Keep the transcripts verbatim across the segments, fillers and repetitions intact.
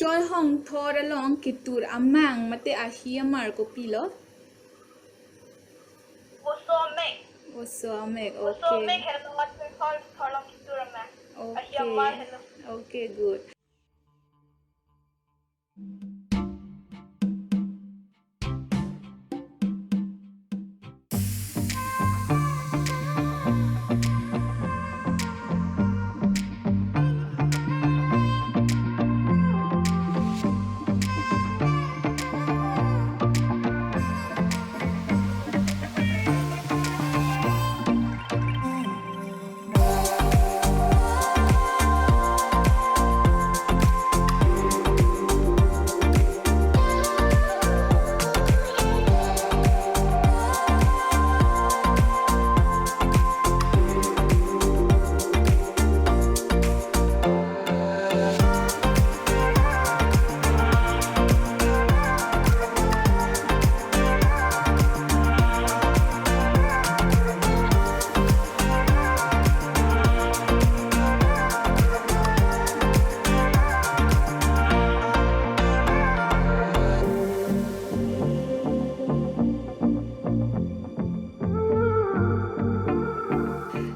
Hoi Hongthor along ketur amang mate ahi amar kopilo? Oso Amek. Oso Amek, Oso Amek, okay. Helo, Hoi Hongthor along ketur amang. Ahi amar helo. Okay. Okay, good.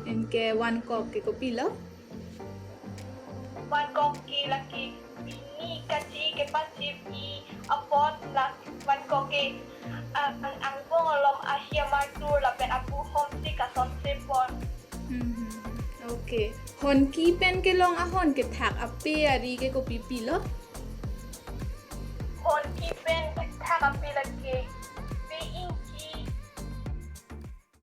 Anke vankok ke kopilo? Vankok ke lake pini kachi kepachip-i apot, la vankok ke, ah, ang angbong along ahi amar tur lapen abu homsi kasonse pon. Hmm, okay. Honki pen kelong ahon kethak ape ari ke kopi pilo? Honki pen kethak ape